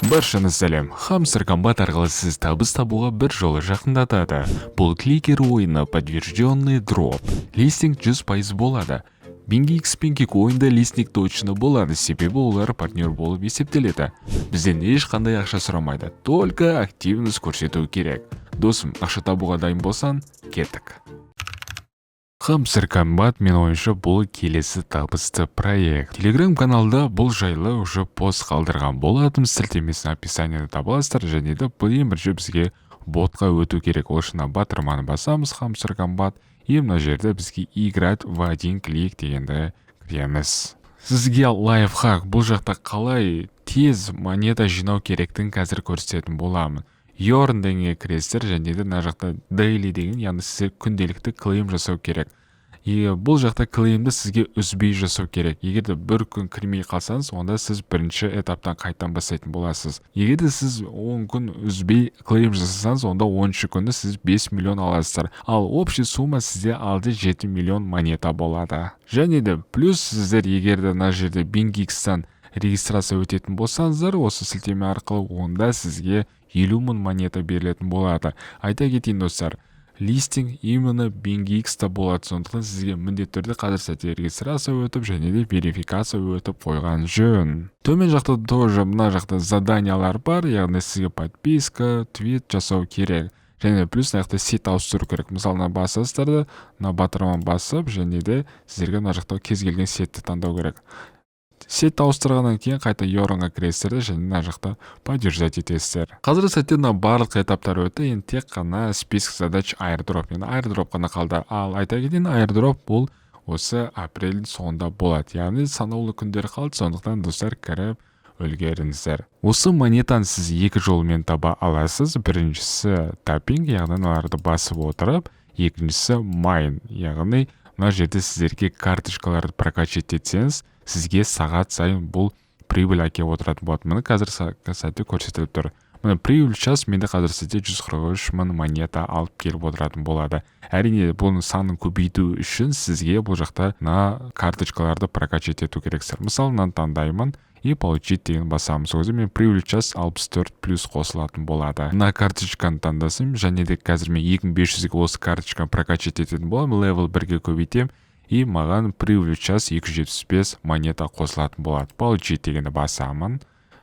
Баршаңызға сәлем! Хамстер Комбат арқылы сіз табыс табуға бір жолы жақындатады. Бұл кликер ойыны, подтвержденный дроп. Листинг 100% болады. BingX пен Кикоинда листинг точно болады, себебі олар партнер болып есептеледі. Бізден ешқандай ақша сұрамайды, только активность көрсету керек. Досым, ақша табуға дайын болсаң, кеттік. Хамстер Комбат, мен ойымша, бұл келесі табысты проект. Телеграм каналда бұл жайлы уже пост қалдырған болатынмын, сілтемесін описанияда таба аласыздар. Және де бұл ең бірінші бізге ботқа өту керек. Ол үшін батырманы басамыз, Хамстер Комбат, и мына жерде бізге «Играть в один клик» дегенді кіреміз. Сізге лайфхак: бұл жақта қалай тез монета жинау керектігін қазір көрсететін боламын. Earn дегенге кіресіздер және де мына жақта Daily деген, яғни сіздер күнделікті claim жасау керек. И бұл жақта claim ді сізге үзбей жасау керек. Егер де бір күн кірмей қалсаңыз, онда сіз бірінші этаптан қайтадан бастайтын боласыз. Егер де сіз 10 күн үзбей claim жасасаңыз, онда 10 күні сіз 5 миллион аласыздар, ал общий сумма сізде 6-7 миллион монета болады. Және де плюс сіздер егер де мына жерде BingX-тан регистрация өтетін болсаңыздар осы сілтеме арқылы, онда сізге 50 000 монета берілетін болады. Айта кетейін, достар, листинг именно BingX-та болады, сондықтан сізге міндетті түрде қазір сәтте регистрация өтіп және де верификация өтіп қойған жөн. Төмен жақта тоже мына жақта заданиялар бар, яғни сізге подписка, твит жасау керек және плюс мына жақта сеть ауыстыру керек. Мысалы, мына басасыздар да, мына батырманы басып, және де сіздерге мына жақта кез келген сеть ті таңдау керек. Сеть ауыстырғаннан кейін қайта Earn ға кіресіздер де және мына жақта подтверждать етесіздер. Қазіргі сәтте мына барлық этаптар өтті, енді тек қана список задач airdrop, яғни airdrop қана қалды. Ал айта кетейін, airdrop бұл осы апрельдің соңында болады, яғни санаулы күндер қалды, сондықтан, достар, кіріп үлгеріңіздер. Осы монетаны сіз екі жолмен таба аласыз: біріншісі таппинг, яғни мыналарды басып отырып, екіншісі майн, яғни мына жерде сіздерге карточкаларды прокачать етсеңіз, сізге сағат сайын бұл прибыль әкеліп отыратын болады. Міне, қазір сәтте көрсетіліп тұр. Міне, прибыль в час менде қазір сізде 143 000 монета алып келіп отыратын болады. Әрине, бұның санын көбейту үшін сізге бұл жақта мына карточкаларды прокачать ету керексіздер. Мысалы, мынаны таңдаймын и «Получить» деген басамын. Сол кезде мен прибыль в час 64 плюс қосылатын болады. Мына карточканы таңдасам және де қазір мен 2500-ге осы карточканы прокачать ететін боламын, level 1-ге көбейтемін, и маған прибыль в час 275 монета қосылатын болады. «Получить» дегенді басамын.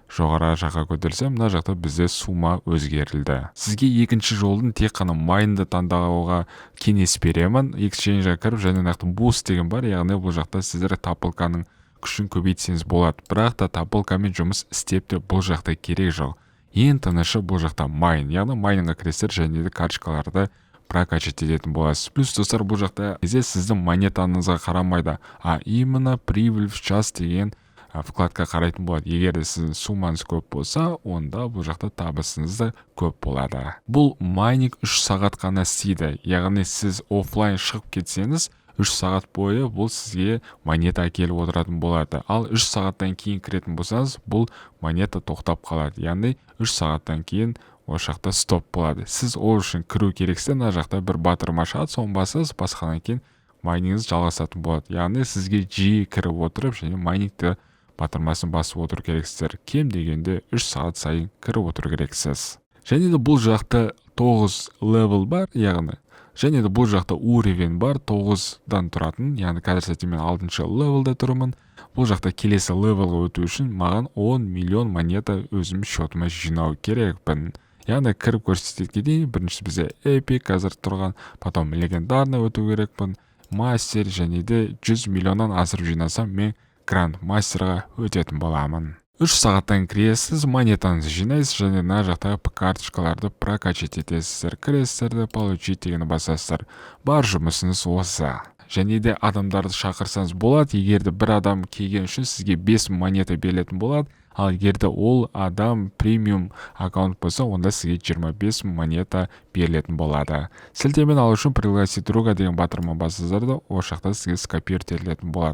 Жоғары жаққа көтерілсем, мына жақта бізде сумма өзгерілді. Сізге екінші жолдың, тек қана майнды таңдауға кеңес беремін. Exchange ға кіріп және мына жақта Boost деген бар, яғни бұл жақта сіздер тапалканың күшін көбейтсеңіз болады. Бірақ та тапалкамен жұмыс істеп те бұл жақта керек жоқ. Ең тынышы бұл жақта майн, яғни майнға кіресіздер және де карточкаларды прокачать ететін боласыз. Плюс, достар, бұл жақта кезде сіздің монетаңызға қарамайды, а именно «Прибыль в час» деген вкладка қарайтын болады. Егер де сіздің суммаңыз көп болса, онда бұл жақта табысыңыз да көп болады. Бұл майнинг 3 сағат қана істейді, яғни сіз офлайн шығып кетсеңіз, 3 сағат бойы бұл сізге монета әкеліп отыратын болады. Ал 3 сағаттан кейін кіретін болсаңыз, бұл монета тоқтап қалады, яғни 3 сағаттан кейін ол жақта стоп болады. Сіз ол үшін кіру керексіз, мына жақта бір батырма шығады, соны басасыз. Басқаннан кейін майнингіңіз жалғасатын болады. Яғни сізге жиі кіріп отырып және майнингті батырмасын басып отыру керексіздер. Кем дегенде 3 сағат сайын кіріп отыру керексіз. Және де бұл жақта тоғыз level бар, яғни және де бұл жақта уровень бар тоғыздан тұратын, яғни қазір сәтте мен алтыншы level да тұрмын. Бұл жақта келесі level ға өту үшін маған 10 миллион монета өзім счетыма жинау керекпін. Яғни кіріп көрсете кетейін: бірінші бізде эпик қазір тұрған, потом легендарный өту керекпін, мастер және де 100 миллионнан асырып жинасам, мен гранд мастерға өтетін боламын. 3 сағаттан кіресіз, монетаңызды жинайсыз және мына жақта карточкаларды прокачать етесіздер. Кіресіздер де, «Получить» дегенді басасыздар. Бар жұмысыңыз осы. Және де адамдарды шақырсаңыз болады. Егер де бір адам келген үшін сізге 5 монета берілетін болады, ал егер де ол адам премиум аккаунт болса, онда сізге 25 мың монета берілетін болады. Сілтемені алу үшін «Пригласить друга» деген батырма басасыздар да, ол жақта сізге скопировать етілетін болады.